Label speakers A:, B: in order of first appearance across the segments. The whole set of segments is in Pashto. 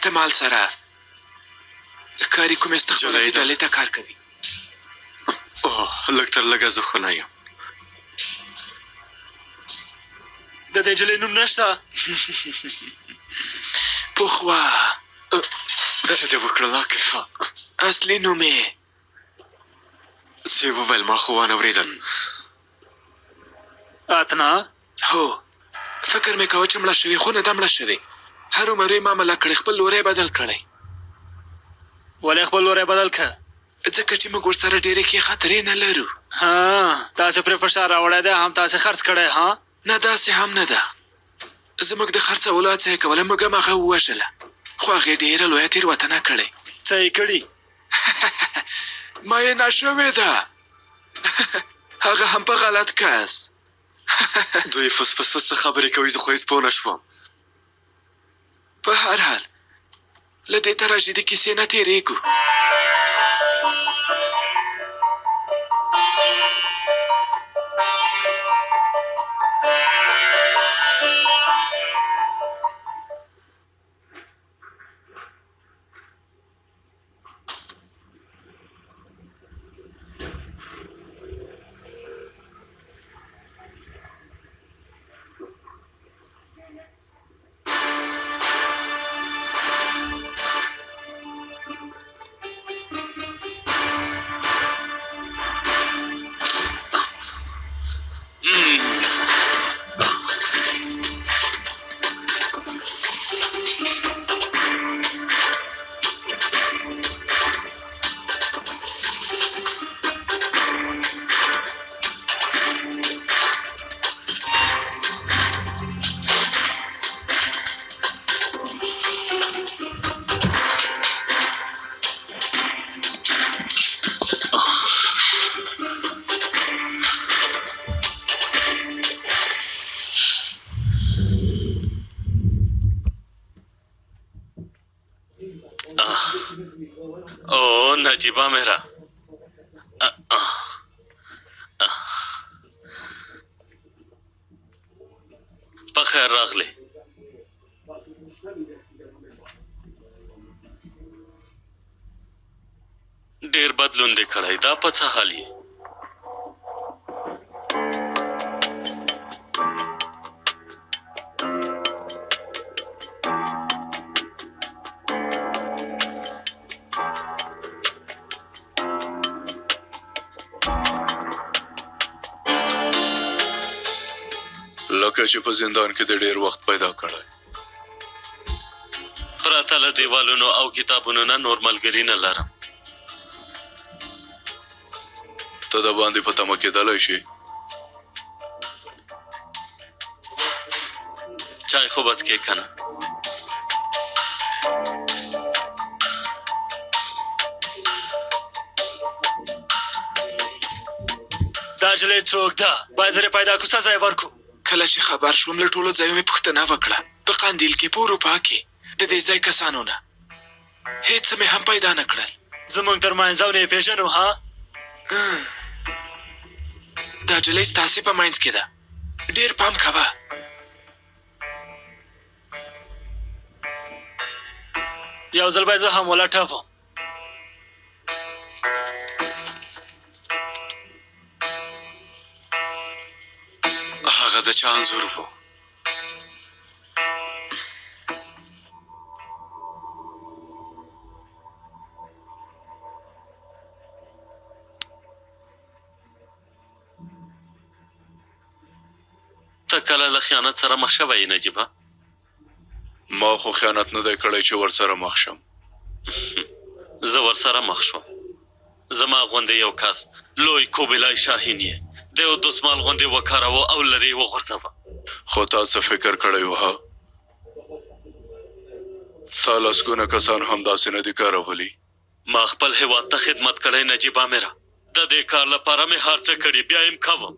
A: احتمال سره ښکاري کومې استخباراتي
B: نجلۍ ده.
A: ډلې ته کار کوي.
B: اوه، لږ تر لږه زه خو نه یم.
C: د دې نجلۍ نوم نشته.
A: پخوا.
B: څه دې وکړل عاکفه؟
A: اصلي نوم یې.
B: څه یې وویل؟ ما خو وانه ورېدل.
C: اتنا؟
A: هو، فکر مې کاوه چې مړه شوې، خو نه ده مړه شوې. هرومرو یې معامله کړې، خپل لوری یې بدل کړی.
C: ولې خپل لوری بدل کړ؟
A: ځکه چې موږ ورسره ډېرې ښې خاطرې نه لرو.
C: ها، تاسې پرې فشار راوړی دی، هم تاسې خرڅ کړی، ها؟
A: نه، داسې هم نه ده. زموږ د خرڅولو هڅه یې کوله، موږ هم هغه ووژله. خو هغې ډېره لویه تېروتنه کړې.
C: څه یې کړي؟
A: ماینه شوې ده. هغه هم په غلط کس.
B: دوی فس فس فس څه خبرې کوي، زه خو هېڅ پوه نه شوم.
A: په هر حال، له دې تراژیدي کیسې نه تېرېږو.
D: او نجیبه میرا، په خیر راغلې. ډېر بدلون دې کړی، دا په څه حال یې؟
E: لکه چې په زندان کې دې ډېر وخت پیدا کړی.
D: پرته له دیوالونو او کتابونو نه نور ملګري نه لرم.
E: ته د باندې په تمه کېدلی شې؟
D: چای خو به څکې که نه؟
C: دا نجلۍ څوک ده؟ باید زر یې پیدا کړو، سزا یې ورکړو.
A: کله چې خبر شوم، له ټولو ځایو مې پوښتنه وکړه، په قندیل کې، په اروپا کې، د دې ځای کسانو نه. هېڅ څه مې هم پیدا نه کړل.
C: زموږ تر منځ او نه یې پېژنو، ها؟
A: دا نجلۍ ستاسې په منځ کې ده، ډېر پام کوه.
C: یو ځل به یې زه هم ولټوم.
B: هغه د چا انځور و؟
D: ته کله له خیانت سره مخ شوی یې نجیبه؟
E: ما خو خیانت نه دی کړی چې ورسره مخ شم.
D: زه ورسره مخ شوم. زما غوندې یو کس، لوی کوبیلای شاهین یې د یو دستمال غوندې وکاراوه او لرې یې وغورځوه.
E: خو تا څه فکر کړی و ها؟ تا لسګونه کسان هم داسې نه دي کارولي؟
D: ما خپل هیواد ته خدمت کړی نجیب امره. د دې کار لپاره مې هر څه کړي، بیا یې هم کوم.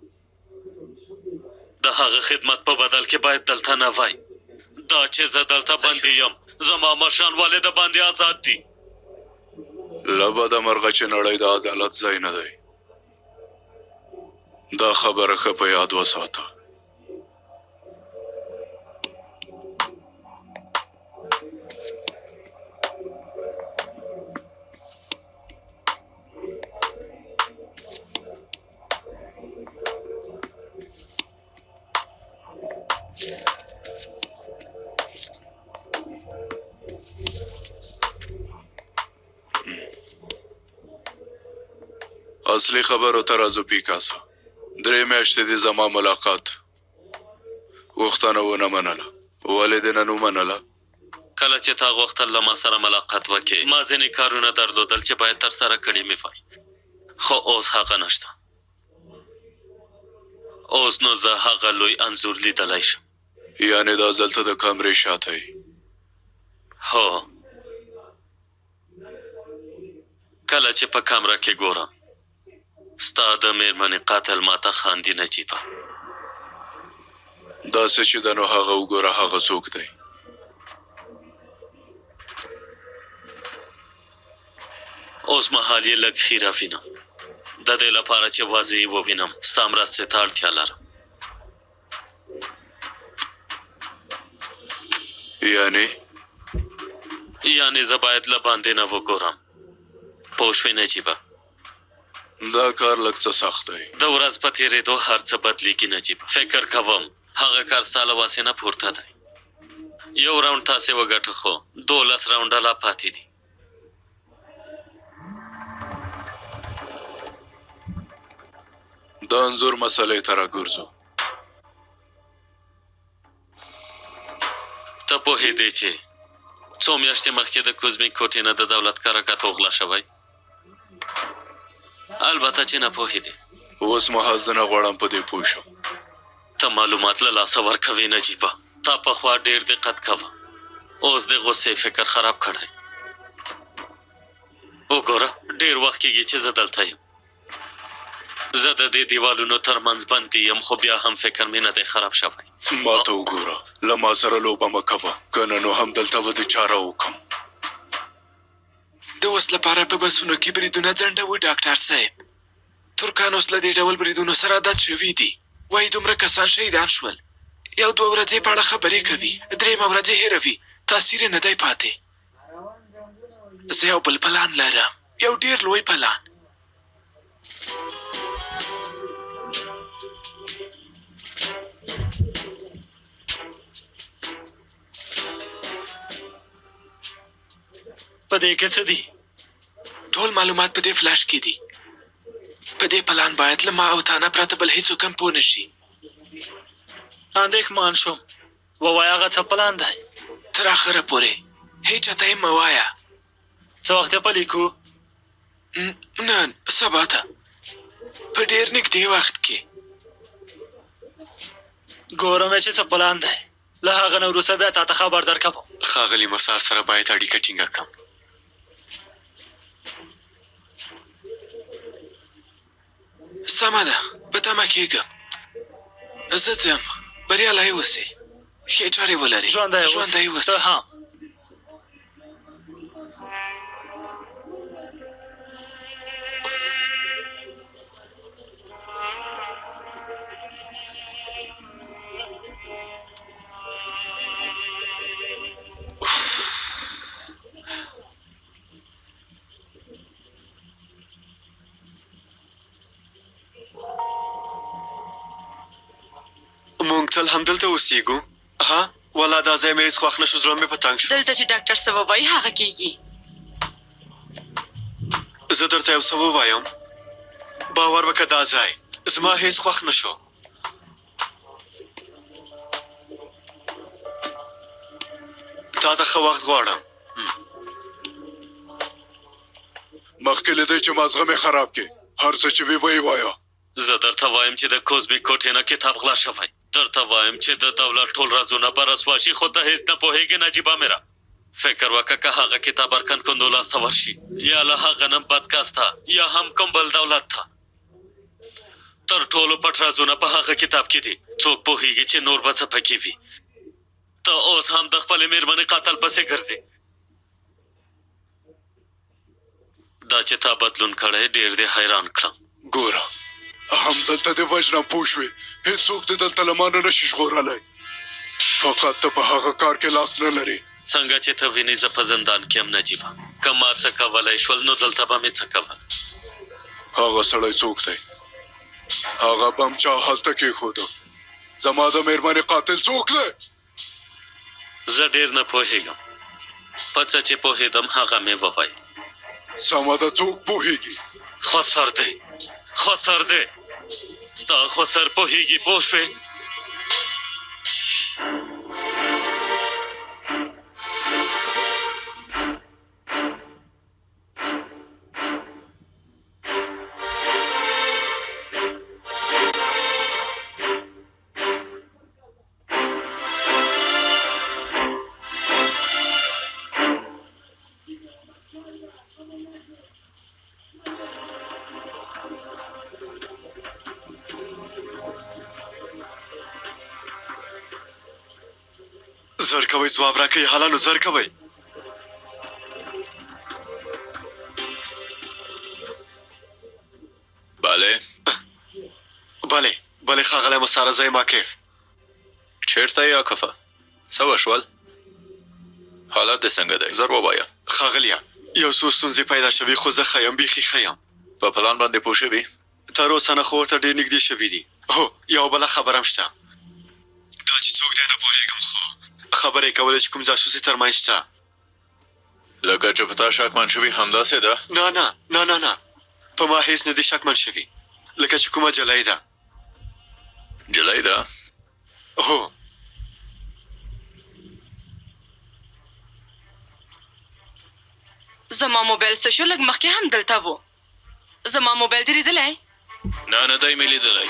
D: د هغه خدمت په بدل کې باید دلته نه وای. دا چې زه دلته بندي یم، زما مشران ولې د باندې ازاد دي؟
E: له بده مرغه چې نړۍ د عدالت ځای نه دی. دا خبره ښه په یاد وساته. اصلي خبرو ته راځو پیکاسا. درې میاشتې دې زما ملاقات غوښتنه ونه منله. ولې دې نن ومنله؟
D: کله چې تا غوښتل له ما سره ملاقات وکړې، ما ځینې کارونه درلودل چې باید ترسره کړي مې وای، خو اوس هغه نشته. اوس نو زه هغه لوی انځور لیدلی شم.
E: یعنې دا ځل ته د کمرې شاته یې؟
D: هو، کله چې په کمره کې ګورم، ستا د مېرمنې قاتل ماته خاندي نجیبه.
E: داسې چې ده نو هغه وګوره، هغه څوک دی؟
D: اوس مهال یې لږ خیره وینم. د دې لپاره چې واضح یې ووینم، ستا مرستې ته اړتیا لرم.
E: یعنې؟
D: یعنې زه باید له باندې نه وګورم. پوه شوې نجیبه؟
E: دا کار لږ څه سخت دی.
D: د ورځ په تېرېدو هر څه بدلېږي نجیبه. فکر کوم هغه کار ستا له وسې نه پورته دی. یو راونډ تاسې وګټه، خو 12 راونډه لا پاتې دي.
E: د انځور مسئلې ته راګرځو.
D: ته پوهېدې چې څو میاشتې مخکې د کوزمیک کوټې نه د دولت کره کتو غلا شوی؟ البته چې نه پوهېدې.
E: اوس مهال زه نه غواړم په دې پوه شم.
D: ته معلومات له لاسه ورکوې نجیبه. تا پخوا ډېر دقت کوه، اوس د غوسې فکر خراب کړی. وګوره، ډېر وخت کېږي چې زه دلته یم. زه د دې دیوالونو ترمنځ بندي یم، خو بیا هم فکر مې نه دی خراب شوی.
E: ما ته وګوره، له ما سره لوبه مه کوه، که نه نو همدلته به دې چاره وکړم.
A: د اوس لپاره په بسونو کې بریدونه ځنډوو ډاکټر صاحب. ترکان اوس له دې ډول بریدونو سره عادت شوي دي. وایي دومره کسان شهیدان شول. یو دوه ورځې په اړه خبرې کوي، درېیمه ورځ یې هېروي، تاثیر یې نه دی پاتې. زه یو بل پلان لرم، یو ډېر لوی پلان.
C: په دې کې څه دي؟
A: ټول معلومات په دې فلش کې دي. په دې پلان باید له ما او تا نه پرته بل هیڅوک هم پوه نه شي.
C: اندېښمن شوم. ووایه هغه څه پلان دی؟
A: تر اخره پورې هیچا ته یې مه وایه.
C: څه وخت یې پلي کړو؟
A: نن سبا ته، په ډېر نږدې وخت کې.
C: ګورم یې چې څه پلان دی. له هغه نه وروسته بیا تا ته خبر درکوم.
B: ښاغلي مسار سره باید اړیکه ټینګه کړم.
A: سمه ده، په تمه کېږم. زه ځم، بریالی اوسې، ښې چارې ولرې.
C: ژوندی اوسې، ته هم.
B: مونږ تل همدلته اوسیږو. ها ولا دا ځای مې هېڅ خوښ نه شو، زړه مې په تنګ شو.
F: دلته چې ډاکټر څه ووایي هغه کېږي.
B: زه درته یو څه ووایم، باور وکړه دا ځای زما هېڅ خوښ نه شو. تا ته ښه وخت غواړم.
E: مخکې له دې چې مازغه مې خراب کړې، هر څه چې وي ویې وایه.
D: زه درته وایم چې د کوزمیک کوټې نه کتاب غلا شوی. درته وایم چې د دولت ټول رازونه به رسوا شي، خو ته هېڅ نه پوهېږې نجیبه میره. فکر وکړه که هغه کتاب ارکن کندو لاسته ورشي، یا له هغه نه بد کس ته، یا هم کوم بل دولت ته. تر ټولو پټ رازونه په هغه کتاب کې دي. څوک پوهېږي چې نور به څه پکې وي. ته اوس هم د خپلې مېرمنې قاتل پسې ګرځې. دا چې تا بدلون کړی ډېر دې حیران کړم.
E: ګوره، همدلته دې وژنم، پوه شوې؟ هېڅوک دې دلته له ما نه نشي ژغورلی. فقط ته په هغه کار کې لاس نه لرې.
D: څنګه چې ته وینې زه په زندان کې یم نجیبه. که ما څه کولی شول نو دلته به مې څه کول.
E: هغه سړی څوک دی؟ هغه بم چا هلته کېښوده؟ زما د مېرمنې قاتل څوک دی؟
D: زه ډېر نه پوهېږم. په څه چې پوهېدم هغه مې وویل.
E: سمه ده، څوک پوهېږي؟
D: خسر دی. خسر دی، ستا خسر پوهېږي، پوه شوې؟
B: زر کوئ، ځواب راکړئ، هلانو زر کوئ.
G: بله.
B: بله بله ښاغلی مساره، زه یم عاکف.
G: چېرته یې عاکفه؟ څه وشول؟ حالت دې څنګه دی؟ زر ووایه.
B: ښاغلیه، یو څو ستونزې پیدا شوې، خو زه ښه یم، بیخي ښه یم.
G: په پلان باندې پوه شوي؟
B: تر اوسه نه، خو ورته ډېر نږدې شوي دي. هو، یوه بله خبره هم شته. دا چې څوک دی نه پوهېږم، خو خبرې کولې چې کوم جاسوس یې ترمنځ شته.
G: لکه چې په تا شکمن شوي، همداسې ده؟
B: نه نه نه نه نه، په ما هیڅ نه دي شکمن شوي، لکه چې کومه جلۍ ده.
G: جلۍ ده؟
B: هو.
F: زما موبایل څه شو؟ لږ مخکې هم دلته و. زما موبایل دې لیدلی؟
D: نه، نه دی مې لیدلی.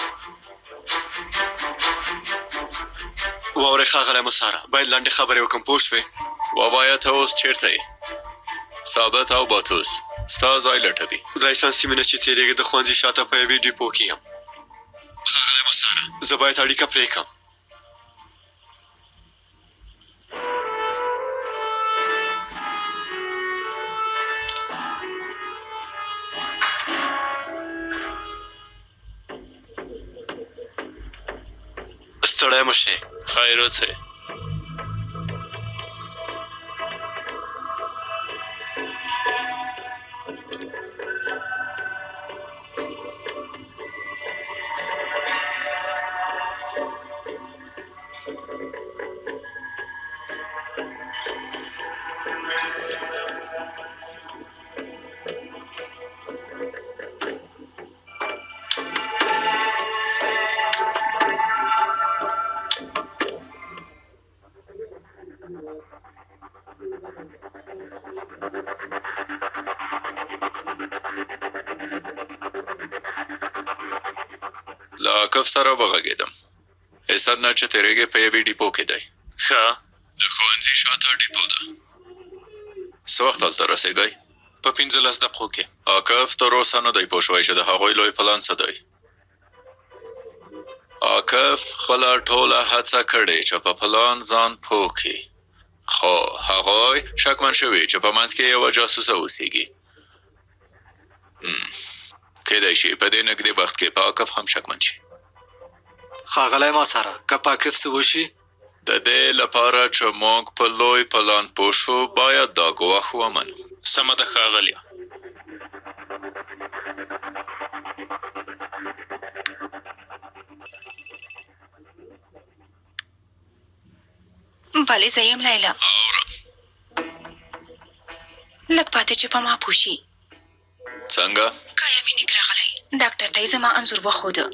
B: واورې ښاغلی مساره، باید لنډې خبرې وکړم، پوه شوې؟
G: ووایه، ته اوس چېرته یې؟ ثابت او باتوس ستا ځای لټوي.
B: د احسان سیمې نه چې تېرېږي، د ښوونځي شاته په یوې ډیپو کې یم. ښاغلی مساره، زه باید اړیکه پرې کړم. ستړی مه شئ.
D: خیر اوسې.
G: له عاکف سره وغږېدم. حصر نه چې تېرېږې په یوې ډیپو کې دی.
D: ښه.
G: د ښوونځي شاته ډیپو ده. څه وخت هلته رسېږئ؟
A: په 15 دقیقو کې.
G: عاکف تر اوسه نه دی پوه شوی چې د هغوی لوی پلان څه دی. عاکف خپله ټوله هڅه کړې چې په پلان ځان پوه کړي، خو هغوی شکمن شوي چې په منځ کې یوه جاسوسه اوسېږي. کېدای شي په دې نږدې وخت کې په عاکف هم شکمن شي.
B: ښاغلی ما سره که په عاکف څه وشي؟
G: د دې لپاره چې موږ په لوی پلان پوه شو، باید دا ګواښ ومنو.
D: سمه ده ښاغلیه.
F: بله، زه یم لیلا.
G: اورم.
F: لږ پاتې چې په ما پوه شي.
G: څنګه؟
F: کایا مینیک راغلی، ډاکټر ته یې زما انځور وښوده.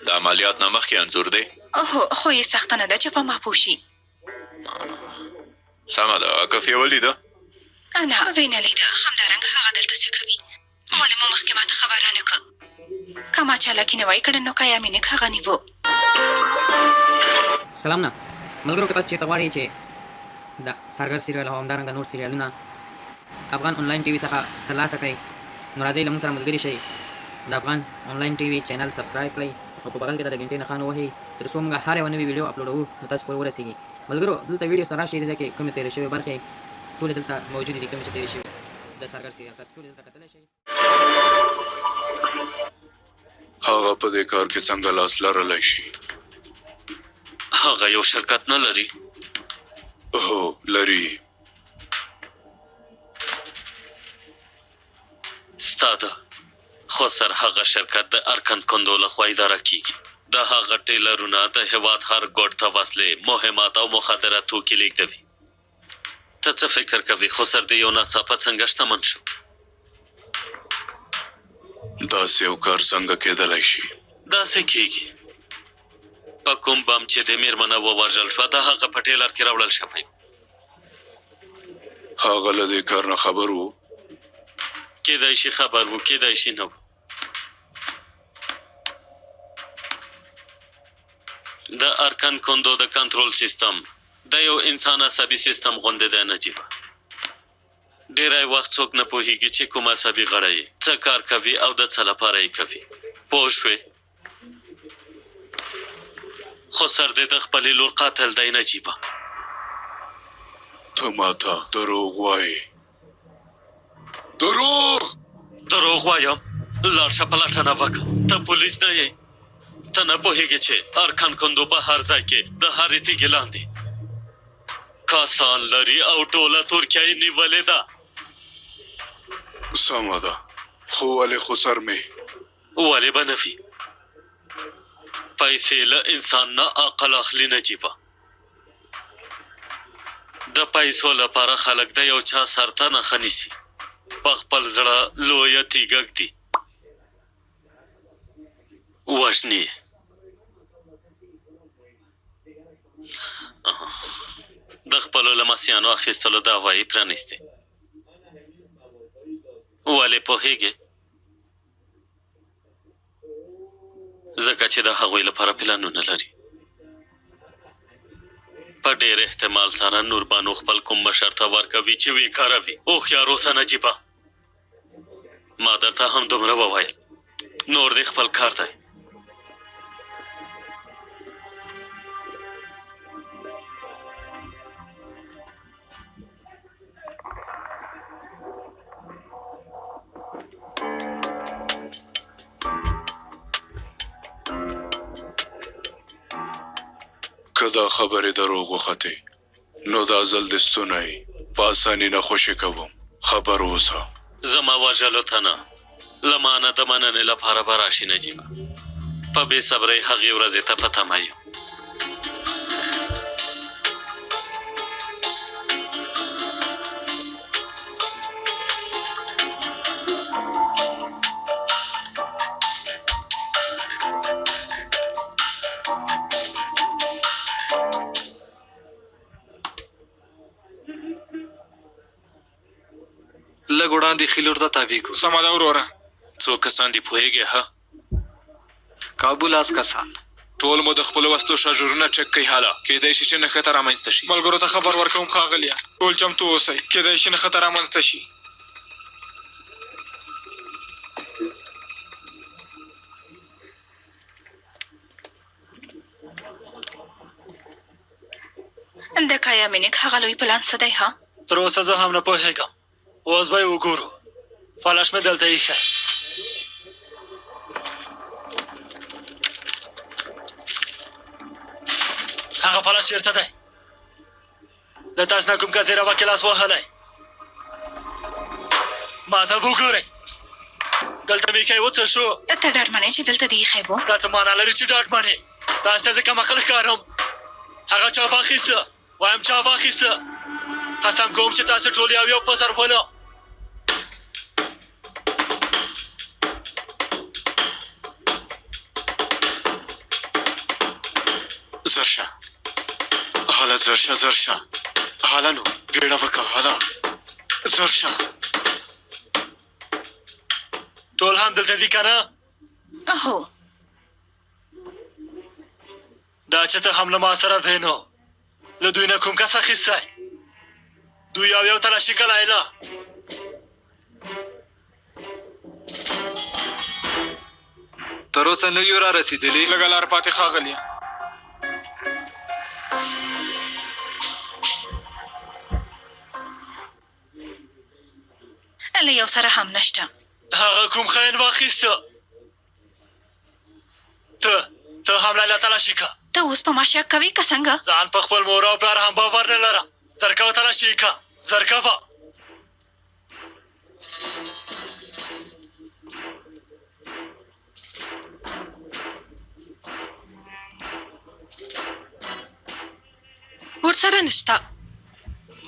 G: د عملیات نه مخکې انځور دی؟
F: هو، خو یې سخته نه ده چې په ما پوه شي.
G: سمه ده، عاکف یې ولیده؟
F: نه، ویې نه لیده. همدارنګه هغه دلته څه کوي؟ ولې مو مخکې ماته خبر رانه کړ؟ که ما چالاکي نه وای کړې نو کایا مینیک هغه نیوه.
H: سلام نه ملګرو، که تاسو چیرته غواړئ چې د څارګر سریال او همدارنګه نور سریالونه افغان انلاین ټي وي څخه ترلاسه کړئ، نو راځئ له موږ سره ملګري شئ، د افغان انلاین ټي وي چینل سبسکرایب کړئ او په بغل کې د ګنټې نښان ووهئ، تر څو موږ هر یوه نوې ویډیو اپلوډوو نو تاسو پورې ورسیږي. ملګرو، دلته ویډیو سره راشئ، دې ځای کې کومې تېرې شوې برخې ټولې دلته موجودې دي، کومې چې تېرې شوي د څارګر سریال تاسو ټولې دلته کتلی شئ.
E: هغه په دې کار کې څنګه لاس لرلی شي؟
D: هغه یو شرکت نه لري؟
E: هو، لري.
D: ستا د خسر هغه شرکت د ارکن کندو لخوا اداره کیږي. د هغه ټیلرونه د هیواد هر ګوټ ته وسلې، مهمات او مخدره توکي لیږدوي. ته څه فکر کوي، خسر دې یو ناڅاپه څنګه شتمن شو؟
E: داسې یو کار څنګه کېدلی شي؟
D: داسې کېږي. په کوم بم چې د مېرمنه ووژل شوه، د هغه په ټېلر کې راوړل شوی و.
E: هغه له دې کار نه خبر و؟
D: کېدای شي خبر و، کېدای شي نه و. د ارکن کندو د کنټرول سیستم د یو انسان عصبي سیستم غوندې دی نجیبه. ډېری وخت څوک نه پوهېږي چې کوم عصبي غړی یې څه کار کوي او د څه لپاره یې کوي. پوه شوې؟ خسر دې د خپلې لور قاتل دی نجیبه.
E: ته ماته دروغ وایې. دروغ!
D: دروغ وایم؟ لاړ شه پلټنه وکړه. ته پولیس نه یې. ته نه پوهېږې چې ارکان کندو په هر ځای کې د هرې تیږې لاندې کسان لري او ټوله ترکیه یې نیولې ده.
E: سمه ده، خو ولې خسر مې؟
D: ولې به نه وي؟ پیسې له انسان نه عقل اخلي نجیبه. د پیسو لپاره خلک د یو چا سر ته نښه نیسي، په خپل زړه لویه تیږه ږدي، وژني یې. د خپلو لمسیانو اخیستلو دعوه یې پرانیستې. ولې پوهېږې؟ ځکه چې د هغوی لپاره پلانونه لري. په ډېر احتمال سره نوربانو خپل کوم مشر ته ورکوي چې ویې کاروي. هوښیار اوسه نجیبه، ما درته هم دومره وویل، نور دې خپل کار دی.
E: که دا خبرې دروغ وختې نو دا ځل دې ستونی په اساني نه خوشې کوم، خبر اوسه.
D: زما وژلو ته نه، له ما نه د مننې لپاره به راشي نجیبه. په بې صبرۍ هغې ورځې ته په تمه یم.
A: لږ وړاندې ښي لور ته تاویږو.
I: سمه ده وروره.
A: څو کسان دي پوهېږې ها؟ کابو لاس کسان.
I: ټول مو د خپلو وسلو شارژورونه چک کړئ هله کېدای شي چې نښته رامنځته شي. ملګرو ته خبر ورکوم ښاغلیه. ټول چمتو اوسئ. کېدای شي نښته رامنځته شي.
F: د کایا مینیک هغه لوی پلان څه دی ها؟
C: تر اوسه زه هم نه پوهېږم. اوس به یې وګورو. فلش مې دلته ایښی. هغه فلش چېرته دی؟ د تاسو نه کوم کس یې راوه کې لاس وهلی؟ ما ته وګورئ، دلته مې ایښی و. څه شو؟
F: ته ډاډمن یې چې دلته دې ایښی و؟
C: دا څه معنا لري چې ډاډمن یې؟ تاسو ته زه کم عقل ښکارم؟ هغه چا واخیسته؟ وایم چا واخیسته؟ قسم کوم چې تاسو ټول یو یو په سر ولم.
B: زر شه هله، زر شه، زر شه هله، نو بیړه وکړه هله، زر شه.
C: ټول هم دلته دي که نه؟
F: هو.
C: دا چې ته هم له ما سره وې نو له دوی نه کوم کس اخیستی؟ دوی یو یو تلاشي کړی نه.
A: تر اوسه نه یو را رسېدلي.
I: لږه لار پاتې ښاغلیه.
F: له یو سره هم نشته.
C: هغه کوم خاین واخیسته؟ ته هم لیلا تلاشي که.
F: ته اوس په ما شک کوې که څنګه؟
C: ځان په خپل مور او پلار هم باور نه لرم. زر کوه تلاشي که، زر کوه.
F: ورسره نشته.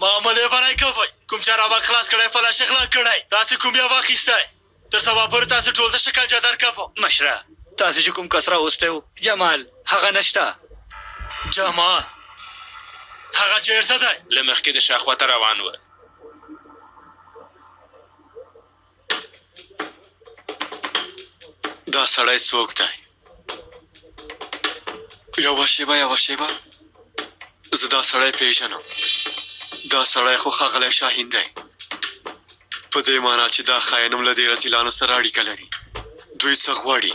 C: معاملې به نه کوئ. کوم چا راباک خلاص کړی، فلش یې غلا کړی. تاسې کوم یو واخیستی؟ تر سبا پورې تاسې ټول ته شکنجه درکوم.
J: مشره! تاسې چې کوم کس راوستی و، جمال، هغه نشته.
C: جمال! هغه چېرته دی؟
A: له مخکې د شا خواته روان و.
B: دا سړی څوک دی؟ یوه شېبه، یوه شېبه، زه دا سړی پېژنم. دا سړی خو ښاغلی شاهین دی. په دې مانا چې دا خاین هم له دې رذیلانو سره اړیکه لري. دوی څه غواړي؟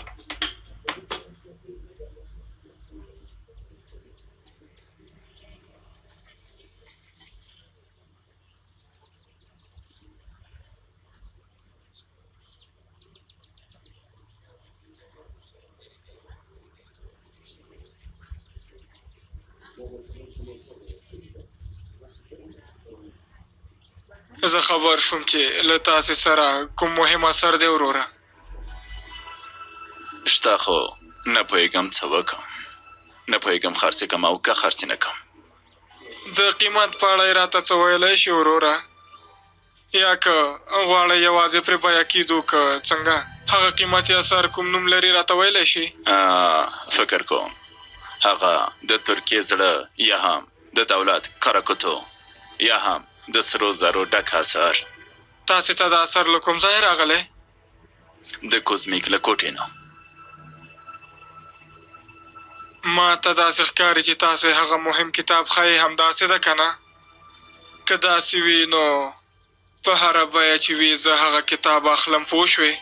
I: زه خبر شوم چې له تاسې سره کوم مهم اثر دی وروره.
G: شته خو نه پوهېږم څه وکم. نه پوهېږم خرڅ یې کم او که خرڅ یې نه کم.
I: د قیمت په اړه یې راته څه ویلی شې وروره؟ یا که غواړئ یوازې پرې بیه کېدو که څنګه؟ هغه قیمتي اثر کوم نوم لري راته ویلی شې؟
G: فکر کوم هغه د ترکیې زړه یا هم د دولت کاراکوتو یا هم د سرو زرو ډک اثر.
I: تاسې ته دا اثر له کوم ځایه راغلی؟
G: د کوزمیک له کوټې نه.
I: ما ته داسې ښکاري چې تاسې هغه مهم کتاب ښایې همداسې ده که نه؟ که داسې وي نو په هره بیه چې وي زه هغه کتاب اخلم پوه شوې؟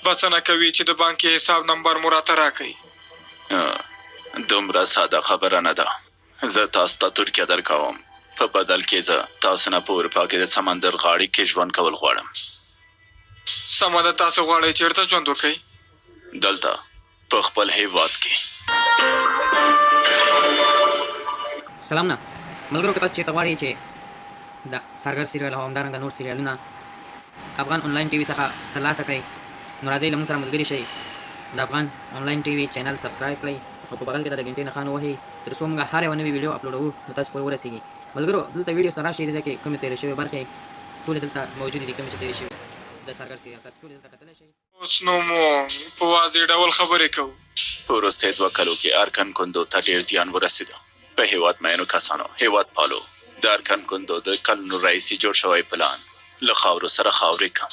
I: بسنه کوي چې د بانکي حساب نمبر مو راته راکړئ.
G: دومره ساده خبره نه ده. زه تاسو ته ترکیه درکوم. په بدل کې زه تاسو نه په اروپا کې د سمندر غاړې کې ژوند کول غواړم.
I: سمه ده تاسو غواړئ چېرته ژوند وکړئ؟
G: دلته په خپل هېواد کې.
H: سلامونه ملګرو که تاسو چیرته غواړئ چې د سارګر سیریال او همدارنګه نور سیریالونه افغان انلاین ټي وي څخه ترلاسه کړئ نو راځئ له موږ سره ملګري شئ د افغان انلاین ټي وي چینل سبسکرایب کړئ او په بغل کې د ګنټې نښان ووهئ تر څو موږ هر یوه نوې ویډیو اپلوډوو نو تاسو پورې ورسیږي ملګرو دلته ویډیو سره راشئ دې ځای کې کومې تیرې شوې برخې ټولې دلته موجودې دي کومې چې تیرې شوې د سارګر سیریال تاسو ټولې دلته کتلی شئ.
I: اوس نو موږ په واضح ډول خبرې کوو.
G: په وروستیو دوه کلو کې ارکن کندو ته ډېر زیان ورسېده. په هېواد مینو کسانو، هېواد پالو د ارکن کندو د کلونو راهیسې جوړ شوی پلان له خاورو سره خاورې کړ.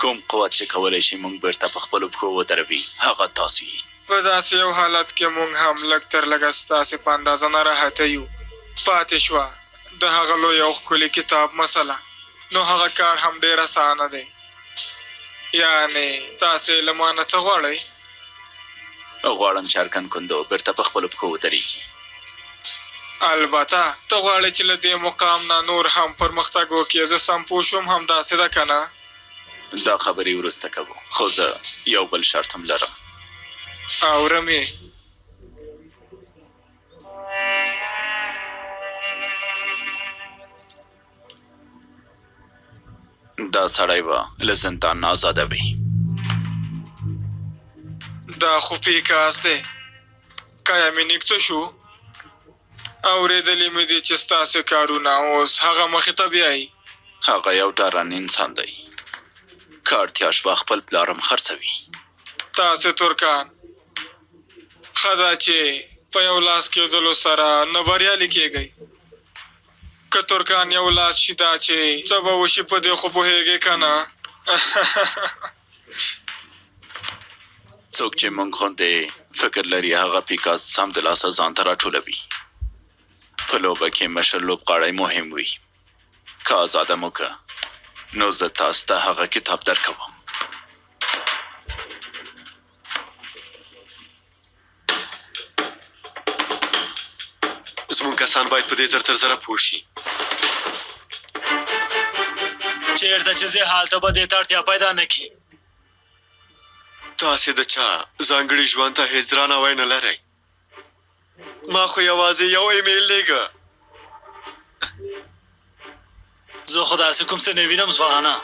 G: کوم قوت چې کولی شي موږ بېرته په خپلو پښو ودروي، هغه تاسو یئ.
I: په داسې یو حالت کې موږ هم لږ تر لږه ستاسې په اندازه ناراحته یو. پاتې شوه د هغه لوی او ښکلي کتاب مسله، نو هغه کار هم ډېر اسانه دی. یعنې تاسې له ما نه څه غواړئ؟
G: غواړم چې ارکن کندو بېرته په خپلو پښو ودرېږي.
I: البته، ته غواړې چې له دې مقام نه نور هم پرمختګ وکړې، زه سم پوه شوم، همداسې ده که نه؟
G: دا خبرې وروسته کوو، خو زه یو بل شرط هم لرم.
I: اورم یې.
G: دا سړی به له زندان نه ازادوي.
I: دا خو پیکاس دی. کایامینیک څه شو؟ اورېدلي مې دي چې ستاسې کارونه اوس هغه مخې ته بیایي.
G: هغه یو ډارن انسان دی. که اړتیا شوه خپل پلار هم خرڅوي.
I: تاسې ترکان ښه ده چې په یو لاس کېدلو سره نه بریالي کېږئ. که ترکان یو لاس شي دا چې څه به وشي په دې خو پوهېږې که نه؟
G: څوک چې مونږ غوندې فکر لري هغه پیکاس سمدلاسه ځان ته راټولوي. په لوبه کې مشر لوبغاړی مهم وي. که ازاده مو که نو زه تاسو ته هغه کتاب درکوم.
B: زموږ کسان باید په دې زر تر زره پوه شي.
C: چېرته چې ځې هلته به دې ته اړتیا پیدا نه کړي.
B: تاسې د چا ځانګړي ژوند ته هېڅ درناوی نه لرئ. ما خو یوازې یو ایمیل لېږه.
C: زه خو داسې کوم څه نه وینم ځوانه.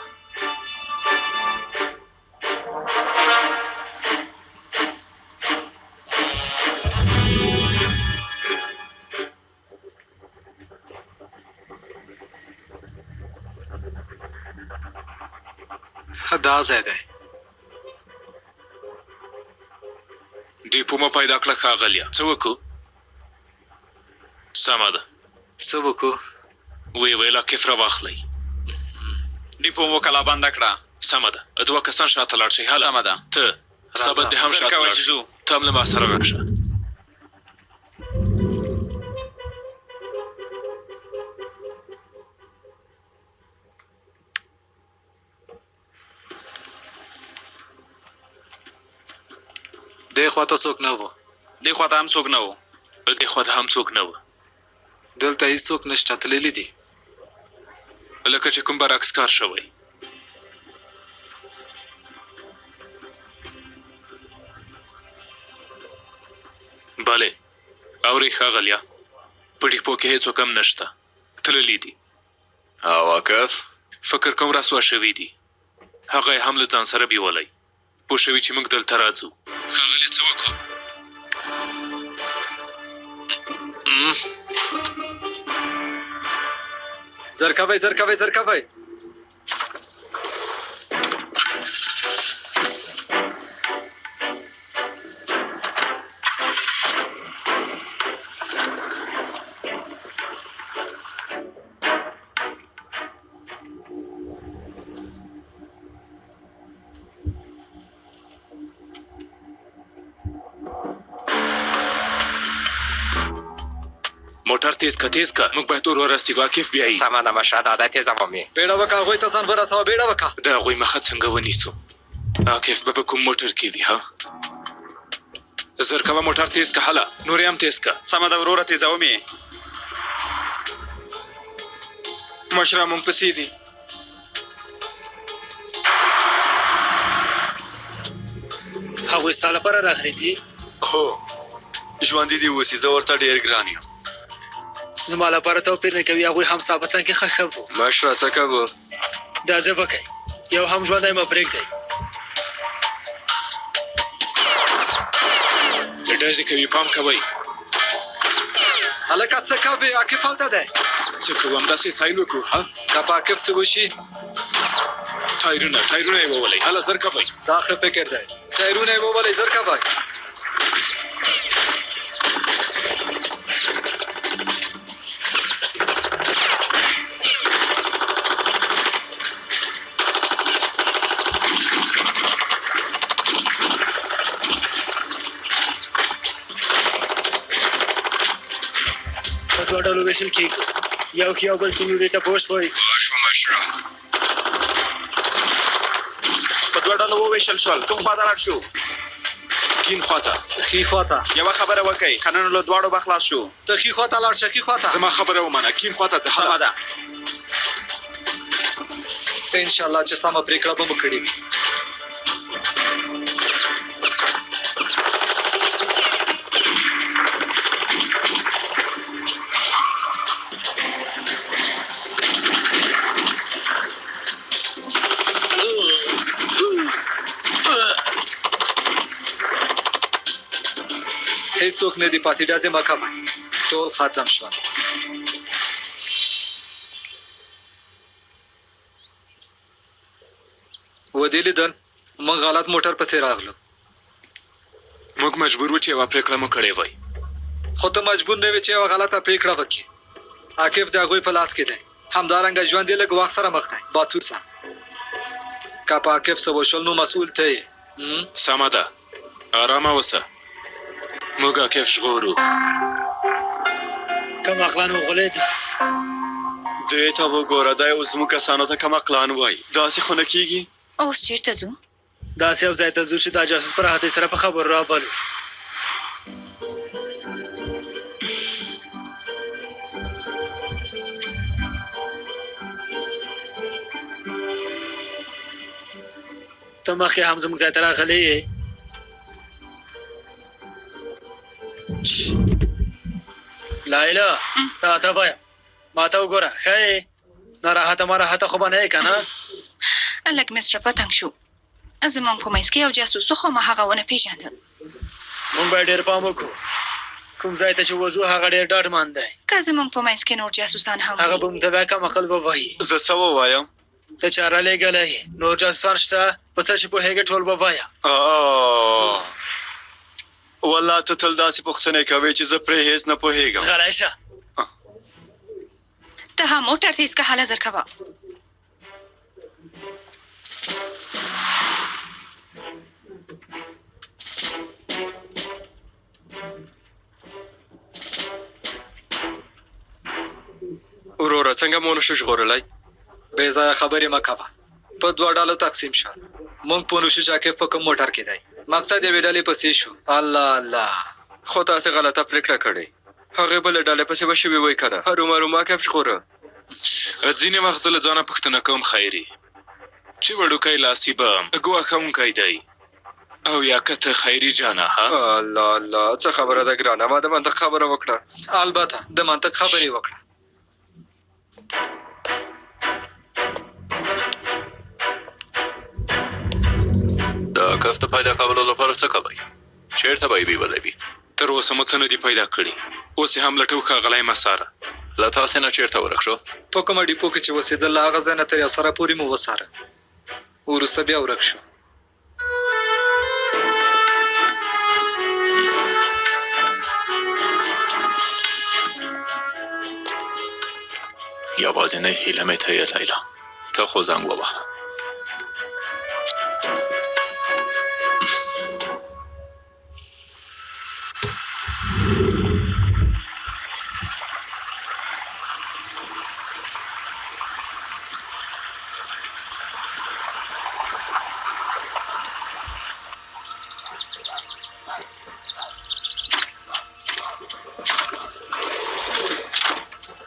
B: دا ځای دی.
A: ډیپو مو پیدا کړه ښاغلیه. څه وکړو؟ سمه ده.
B: څه وکړو؟
A: ویې ویل عاکف راواخلئ.
G: ډیپو مو کلابنده کړه.
A: سمه ده. دوه کسان شاته لاړ شئ. هله.
G: سمه ده.
A: ته ثابت دې هم
G: زر
A: شاته
G: کوه
A: لاړ
G: چې
A: شه.
G: ځو.
A: ته هم له ما سره راشه.
B: دې خواته څوک نه وو.
G: دې خواته هم څوک نه وو.
A: دې خواته هم څوک نه وو.
B: دلته هیڅوک نشته، تللي دي.
A: لکه چې کوم برعکس کار شوی. بله، اورئ ښاغلیه، په ډیپو کې هیڅوک هم نشته، تللي دي.
B: او عاکف؟
A: فکر کوم رسوا شوي دي. هغه یې هم له ځان سره بیولی. پوه شوي چې موږ دلته راځو. ښاغلی څه وکړو؟
B: زر کوئ، زر کوئ، زر کوئ.
A: موټر تیز که، تیز که، موږ باید ور ورسیږو. عاکف بیایي.
K: سمه ده مشره، دا دی تېزوم یې.
B: بیړه وکړه، هغوی ته ځان ورسوه، بیړه وکړه.
A: د هغوی مخه څنګه ونیسو؟ عاکف به په کوم موټر کې وي؟ ها، زر کوه، موټر تیز که، هله نور یې هم تیز که.
G: سمه ده وروره، تېزوم یې.
I: مشره مونږ پسې دي.
J: هغوی ستا لپاره راغلي دي؟
B: هو، ژوندي دې اوسي، زه ورته ډېر ګران یم.
J: زما لپاره توپیر نه کوي، هغوی هم ستا په څنګ کې ښه ښه وو.
B: مشره څه کوو؟
J: دا ځه وکړئ، یو هم ژوندی مه پرېږدئ.
A: ډزې کوي، پام کوئ.
B: هلکه څه کوې؟ عاکف هلته دی.
A: څه کوو؟ همداسې سیل وکړو؟ ها،
B: که په عاکف څه وشي؟
A: ټایرونه، ټایرونه یې وولئ. هله زر کوئ.
B: دا ښه فکر دی. ټایرونه یې وولئ، زر کوئ.
J: په دوه ډلو وېشل کېږي، یو ښي او بل کیڼ لوري ته، پوه شوئ؟
A: پوه شوم مشره.
G: په دوه ډلو وویشل شول. کوم خواته لاړ شو؟
A: کین خواته.
B: ښي خواته.
G: یوه خبره وکړئ، که نه نو له دواړو به خلاص شو.
B: ته ښي خواته لاړ شه، ښي خواته.
A: زما خبره ومنه، کین خواته ځه.
G: سمه ده.
B: انشاالله چې سمه پرېکړه به مو کړې وي. هیڅوک نه دي پاتې، ډزې مه کوئ، ټول ختم شول. ودې لیدل، موږ غلط موټر پسې راغلو.
A: موږ مجبور وو چې یوه پرېکړه مو کړې وای.
B: خو ته مجبور نه وې چې یوه غلطه پرېکړه وکړې. عاکف د هغوی په لاس کې دی، همدارنګه ژوند یې له ګواښ سره مخ دی. باتور شه، که په عاکف څه وشول نو مسؤل ته یې.
A: سمه ده، ارامه اوسه، موږ عاکف ژغورو.
J: کم عقلان وغولېد.
B: دې ته وګوره، دی اوس زموږ کسانو ته کم عقلان وایي. داسې خو نه کېږي.
F: اوس چېرته ځو؟
J: داسې یو ځای ته ځو چې دا جاسوس په راحتۍ سره په خبرو رابلو. ته مخکې هم زموږ ځای ته راغلی یې. لایلا، تا ته وایم، ما ته وګوره، ښه یې؟ ناراحته ماراحته خو به نه یې که نه؟
F: لږ مې زړه په تنګ شو. زموږ په منځ کې یو جاسوس و، خو ما هغه ونه پېژانده.
J: موږ باید ډېر پام وکړو. کوم ځای ته چې وځو هغه ډېر ډاډمن دی.
F: که زموږ په منځ کې نور جاسوسان هم
J: هغه
F: وي.
J: به موږ ته دا کم عقل ووایي.
B: زه څه ووایم؟
J: ته چا رالېږلی یې؟ نور جاسوسان شته؟ په څه چې پوهېږې ټول ووایه.
B: والله ته تل داسې پوښتنې کوې چې زه پرې هېڅ نه پوهېږم.
J: غلی شه.
F: ته هم موټر تیز که هله زر کوه.
B: وروره څنګه مو نشو ژغورلی؟
L: بې ځایه خبرې مه کوه. په دوه ډلو تقسیم شه. موږ پوه نشو چې عاکف په کوم موټر کې دی. مقصد یوې ډلې پسې شو. الله الله.
B: خو تاسې غلطه پرېکړه کړې. هغې بلې ډلې پسې به شوي وئ کنه. هرومرو ما عاکف ژغوره.
I: ځینې وخت زه له ځانه پوښتنه کوم خیري چې وړوکی لاسی به ګواښونکی دی او یا که ته خیري جانه ها؟
B: الله الله څه خبره ده ګرانه ما د منطق خبره وکړه.
L: البته د منطق خبرې وکړه.
G: د کف د پیدا کولو لپاره څه کوئ؟ چېرته به یې بیولی وي؟
I: تر اوسه مو څه نه دي پیدا کړي. اوس یې هم لټوو ښاغلی مساره.
G: له تاسې نه چېرته ورک شو؟
L: په کومه ډیپو کې چې اوسېدل له هغه ځای نه تر یو سره پورې مو وڅاره. وروسته بیا ورک شو.
G: یوازینۍ هیله مې ته یې لیلا. ته خو زنګ ووهه.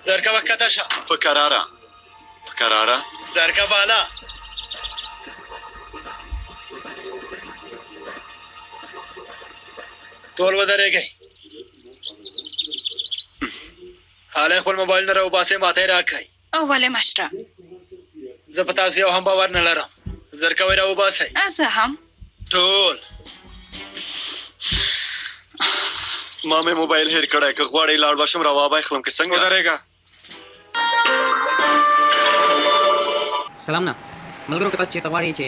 J: زرکه وکته شه.
B: په کراره په کراره.
J: زرکه بالا. ټول ودرېږئ. هلئ خپل موبایلونه راوباسئ ماته یې راکړئ.
F: او ولې مشره؟
J: زه په تاسو یو هم باور نه لرم. زر کوئ راوباسئ.
F: زه هم.
J: ټول.
B: ما مې موبایل هېر کړی که غواړئ لاړ به شم راوابه یې خلم که څنګه؟
I: ودرېږه.
H: سلامونه ملګرو که تاسو چیرته غواړئ چې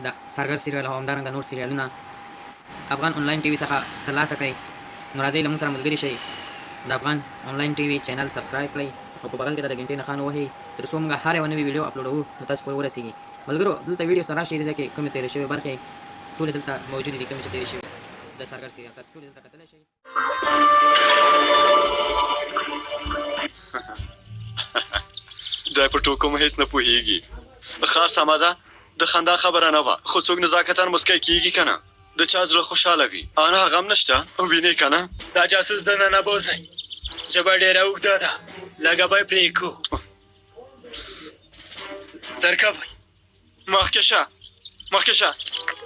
H: د څارګر سریال او همدارنګه نور سریالونه افغان انلاین ټي وي څخه ترلاسه کړئ نو راځئ له موږ سره ملګري شئ د افغان انلاین ټي وي چینل سبسکرایب کړئ او په بغل کې د ګنټې نښان ووهئ تر څو موږ هر یوه نوې ویډیو اپلوډوو نو تاسو پورې ورسیږي ملګرو دلته ویډیو سره راشئ دې ځای کې کومې تېرې شوې برخې ټولې دلته موجودې دي کومې چې تېرې شوي د څارګر سریال تاسو ټولې دلته کتلی شئ.
B: دی په ټوکو مو هېڅ نه پوهېږي. ښه سمه ده، د خندا خبره نه وه، خو څوک نزاکتاً موسکی کېږي که نه؟ د چا زړه خوشاله وي. ان هغه هم نشته، وینې که نه؟
J: دا جاسوس دننه بوځئ، ژبه ډېره اوږده ده، لږه به یې پرې کړو. زر کوئ.
I: مخکې شه، مخکې شه.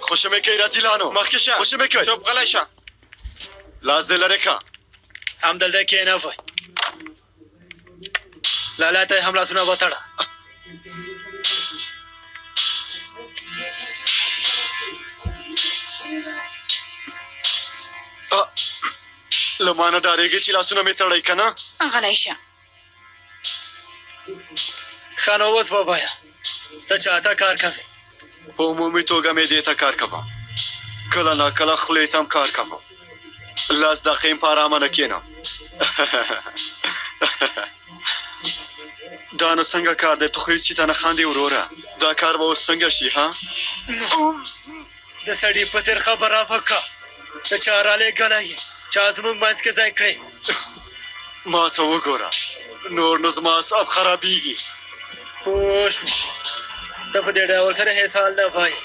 B: خوشې مې کړئ رزیلانو.
I: مخکې شه.
B: خوشې مې کړئ.
I: چوپ غلی شه.
B: لاس دې لرې که.
J: همدلته کېنوئ. لالا ته یې هم لاسونه وتړه.
B: له ما نه ډارېږي چې لاسونه مې تړئ که نه؟
F: غلی شه.
J: ښه نو اوس ووایه ته چاته کار کوې؟
B: په عمومي توګه معدې ته کار کوم. کله نا کله خولې ته هم کار کوم. لس دقیقې هم په ارامه نه کښېنم. دا نو څنګه کار دی؟ ته خو هېڅ شي ته نه خاندې وروره. دا کار به اوس څنګه شي ها؟
J: د سړي په څېر خبره وکړه. ته چا رالېږلی یې؟ چا زموږ منځ کې ځای کړې؟
B: ما ته وګوره، نور نو زما اعصاب خرابېږي.
J: پوه شوم، ته په دې ډول سره هېڅ حال نه وایې.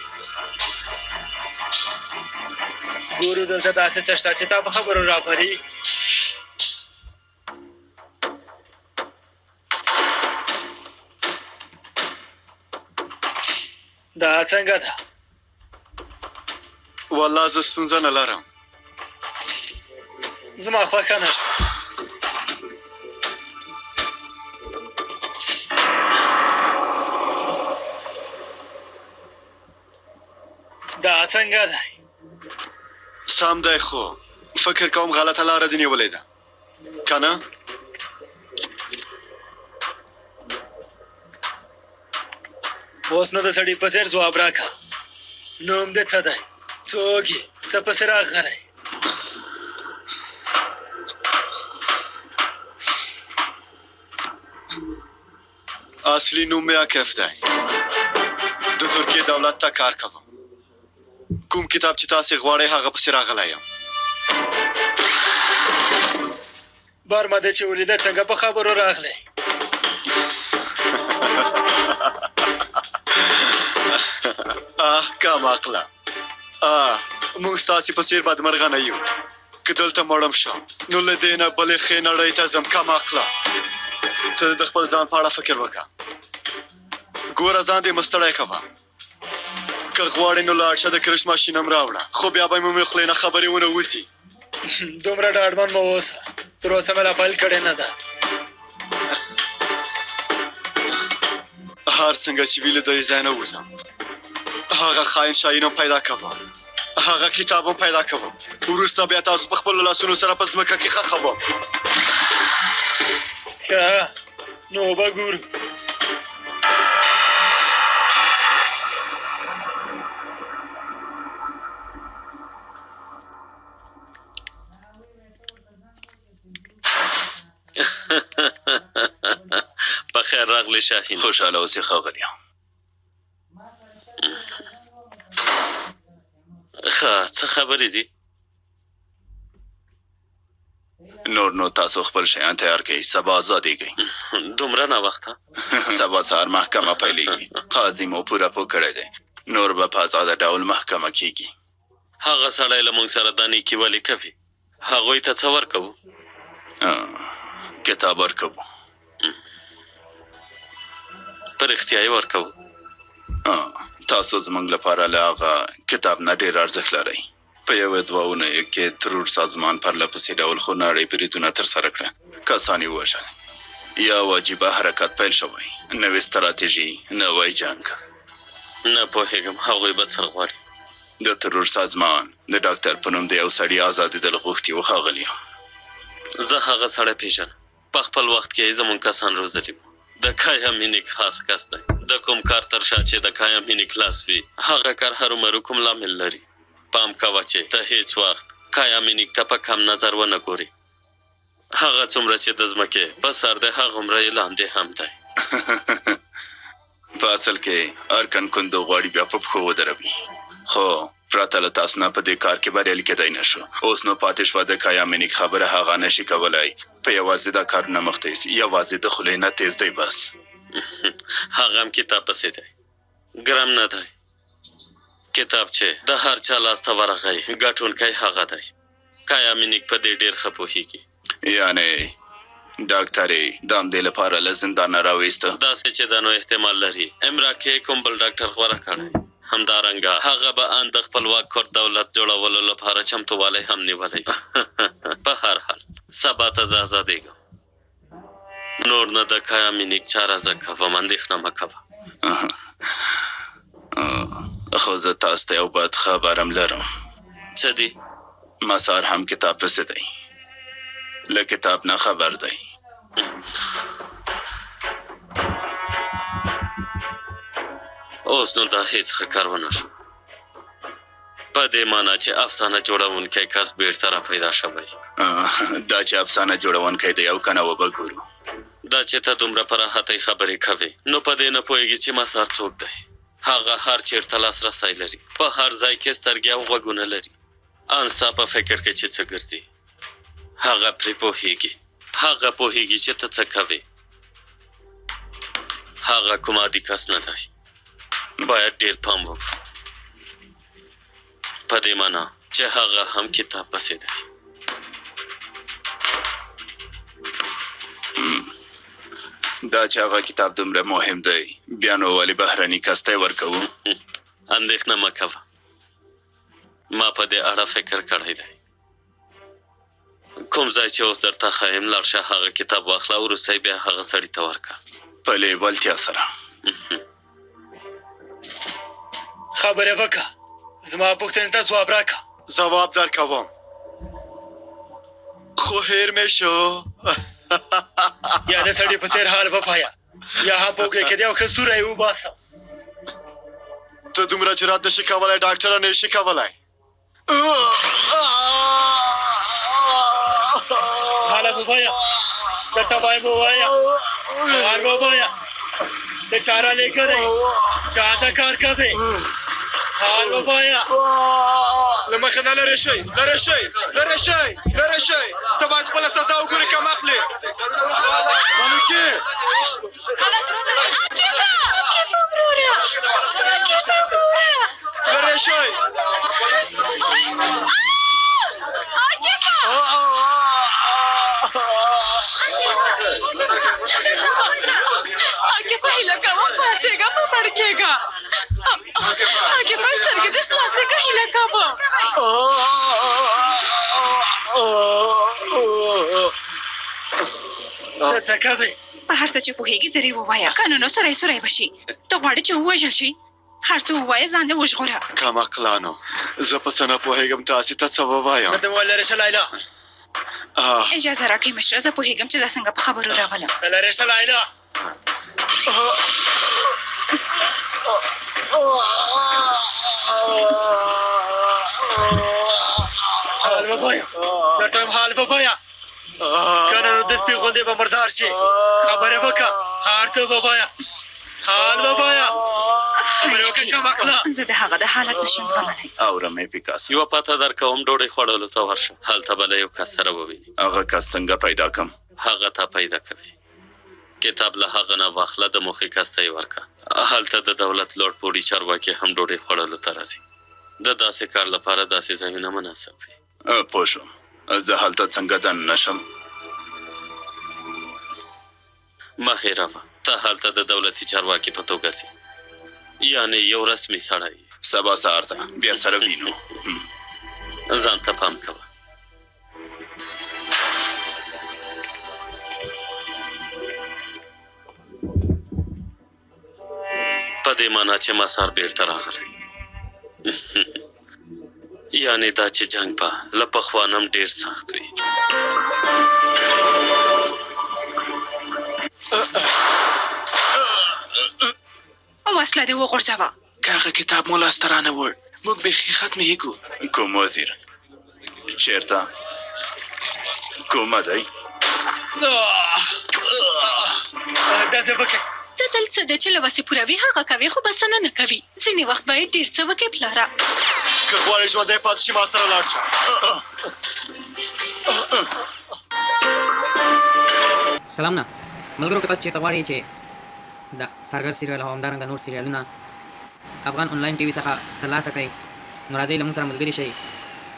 J: ګورو دلته داسې څه شته چې تا په خبرو راپري. دا څنګه ده؟
B: والله زه ستونزه نه لرم.
J: زما خوښه نه شوه. دا څنګه دی؟
B: سم دی خو فکر کوم غلطه لاره دې نیولې ده که نه؟
J: اوس نو د سړي په څېر ځواب راکړه. نوم دې څه دی؟ څوک یې؟ څه پسې راغلی؟
B: اصلي نوم مې عاکف دی. د ترکیې دولت ته کار کوم. کوم کتاب چې تاسې غواړئ هغه پسې راغلی یم.
J: برمه دې چې ولیده څنګه په خبرو راغلې؟
B: آه کم عقله، آه موږ ستاسې په څېر بدمرغه نه یو. که دلته مړم شم نو له دې نه بلې ښې نړۍ ته ځم. کم عقله، ته د خپل ځان په اړه فکر وکړه. ګوره ځان دې مه ستړی کوه. که غواړې نو لاړ شه د کرش ماشین هم راوړه، خو بیا به مې خولې نه خبرې ونه وځي.
J: دومره ډاډمن مه اوسه، تر اوسه مې لا پیل کړې نه ده.
B: هر څنګه چې وي له دې ځای نه وځم. هغه خاین شاهین هم پیدا کوم، هغه کتاب هم پیدا کوم. وروسته بیا تاسو په خپلو لاسونو سره په ځمکه کې ښخوم.
J: ښه نو وبه ګورو.
D: په خیر راغلی شاهین.
G: خوشحاله اوسې ښاغلیه.
D: ښه څه خبرې دي؟
G: نور نو تاسو خپل شیان تیار کړئ، سبا ازادېږئ.
D: دومره ناوخته؟
G: سبا سهار محکمه پیلېږي. قاضي مو پوره پوه کړی دی، نور به په ازاده ډول محکمه کېږي.
D: هغه سړی له موږ سره دا نیکي ولې کوي؟ هغوی ته څه ورکوو؟
G: کتاب ورکوو.
D: په رښتیا یې ورکوو؟
G: تاسو زموږ لپاره له هغه کتاب نه ډېر ارزښت لرئ. په یوه دوه اونیو کې ترور سازمان پرله پسې ډول خونړي بریدونه ترسره کړه، کسان یې ووژل. یو عجیبه حرکت پیل شوی، نوې ستراتیژي، نوی جنګ.
D: نه پوهېږم هغوی به څه غواړي.
G: د ترور سازمان د ډاکتر په نوم د یو سړي ازادېدل غوښتي وو. ښاغلیه،
D: زه هغه سړی پېژنم. په خپل وخت کې یې زموږ کسان روزلي وو. د کایا مینیک خاص کس دی. د کوم کار تر شا چې د کایا مینیک لاس وي، هغه کار هرومرو کوم لامل لري. پام کوه چې ته هیڅ وخت کایا مینیک ته په کم نظر ونه ګورې. هغه څومره چې د ځمکې په سر دی، هغومره یې لاندې هم دی.
G: په اصل کې ارکن کندو غواړي بیا په پښو ودروي، خو پرته له تاسو نه په دې کار کې بریالي کېدای نه شو. اوس نو پاتې شوه د کایا مینیک خبره، هغه نه شي کولای په یوازې دا کارونه مخته یوسي. یوازې د خولې نه تېز دی بس.
D: هغه هم کتاب پسې دی، ګرم نه دی. کتاب چې د هر چا لاس ته ورغی، ګټونکی هغه دی. کایا مینیک په دې ډېر ښه پوهېږي.
G: یعنې ډاکتر یې د همدې لپاره له زندانه راویسته؟
D: داسې چې دا نو احتمال لري امراکې کوم بل ډاکټر غوره کړی. همدارنګه هغه به ان د خپلواک کرد دولت جوړولو لپاره چمتووالی هم نیولی. په هر حال سبا ته زه ازادېږم. نور نه د کایا مینیک چاره زه کوم، اندېښنه مه کوه.
G: خو زه تاسو ته یو بد خبر هم لرم.
D: څه دي؟
G: مسار هم کتاب پسې دی، له کتاب نه خبر دی.
D: اوس نو دا هیڅ ښه کار ونه شو. په دې مانا چې افسانه جوړونکی کس بیرته را پیدا شوی.
G: دا چې افسانه جوړونکی دی او که نه وبه ګورو.
D: دا چې ته دومره په راحتۍ خبرې کوې نو په دې نه پوهېږې چې مسار څوک دی. هغه هر چېرته لاسرسی لري، په هر ځای کې سترګې او غوږونه لري. ان ستا په فکر کې چې څه ګرځي هغه پرې پوهېږي. هغه پوهېږي چې ته څه کوې. هغه کوم عادي کس نه دی. باید ډېر پام وکړو. په دې معنا چې هغه هم کتاب پسې دی.
G: دا چې هغه کتاب دومره مهم دی، بیا نو ولې بهرني کس ته یې ورکوو؟
D: اندېښنه مه کوه، ما په دې اړه فکر کړی دی. کوم ځای چې اوس درته ښایم، لاړ شه هغه کتاب واخله او وروسته یې بیا هغه سړي ته ورکړه.
G: په لېوالتیا سره.
J: خبرې وکړه، زما پوښتنې ته ځواب راکړه.
B: ځواب درکوم، خو هېر مې شو.
J: یا د سړي په څېر حال وپایه، یا هم په اوږه کې دې یو ښه سوری وباسم.
B: ته دومره جرات نشې کولای ډاکټره، نشې کولای.
C: هله ووایه، درته وایم ووایه، حال ووایه، ته چا رالېږلی، چا ته کار کوې؟ حال ووایه.
I: له مخې نه لرې شئ، لرې شئ، لرې شئ، لرې شئ. ته باید خپله سزا وګورې کم عقلې.
B: ملکې!
I: لرې شئ.
F: عاکفه هیله کوم پاڅېږه مه مړ کېږه. عاکفه سترګې دې خلاصې که هیله کوم.
C: ته څه کوې؟
F: په هر څه چې پوهېږي زر یې ووایه، که نه نو سوری سوری به شي. ته غواړې چې ووژل شي؟ هر څه ووایه، ځان دې وژغوره.
B: کم عقلانو، زه په څه نه پوهېږم، تاسې ته څه ووایم؟
C: درته وویل لرې شه لیلا.
F: اجازه راکړئ مشره، زه پوهېږم چې دا څنګه په خبرو راولم.
C: ته لرې شه لیلا. حال ووایه، درته وایم حال ووایه، که نه نو د سپي غوندې به مردار شې. خبرې وکړه، هر څه ووایه، حال ووایه، خبرې وکړه کم عقله.
F: زه د هغه د حالت نشم زغملی.
G: اورم یې پیکاسو.
D: یوه پته درکوم، ډوډۍ خوړلو ته ورشه، هلته به له یو کس سره ووینې.
G: هغه کس څنګه پیدا کم؟
D: هغه تا پیدا کوي. کتاب له هغه نه واخله، د موخې کس ته یې ورکړه. هلته د دولت لوړ پوړي چارواکي هم ډوډۍ خوړلو ته راځي. د داسې کار لپاره داسې ځایونه مناسب وي.
G: پوه شوم. زه هلته څنګه دننه شم؟
D: مه هېروه، ته هلته د دولتي چارواکي په توګه ځې، یعنې یو رسمي سړی یې.
G: سبا سهار ته بیا سره وینو.
D: ځان ته پام کوه. په دې مانا چې مسار بیرته راغلی، یعنې دا چې جنګ به له پخوا نه هم ډېر سخت وي.
F: وسله دې وغورځوه.
A: که هغه کتاب مو لاسته رانه وړ، موږ بیخي ختمېږو.
G: کوم وزیر؟ چېرته؟ کومه دی؟
C: ډزې وکړئ.
F: ته تل څه دی چې له وسې پوره وي هغه کوې، خو بسنه نه کوي. ځینې وخت باید ډېر څه وکړې پلاره.
B: که غواړې ژوندی پاتې شې ما سره لاړ شه.
H: سلامونه ملګرو، که تاسو چیرته غواړئ چې د څارګر سریال او همدارنګه نور سریالونه افغان انلاین ټي وي څخه ترلاسه کړئ نو راځئ له موږ سره ملګري شئ،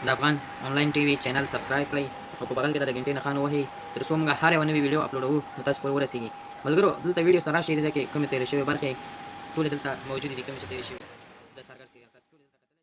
H: د افغان انلاین ټي وي چینل سبسکرایب کړئ او په بغل کې د ګنټې نښان ووهئ تر څو موږ هر یوه نوې ویډیو اپلوډوو نو تاسو پورې ورسیږي. ملګرو دلته ویډیو سره راشئ، دې ځای کې کومې تیرې شوې برخې ټولې دلته موجودې دي، کومې چې تیرې شوي د څارګر سریال تاسو ټولې دلته کتلی.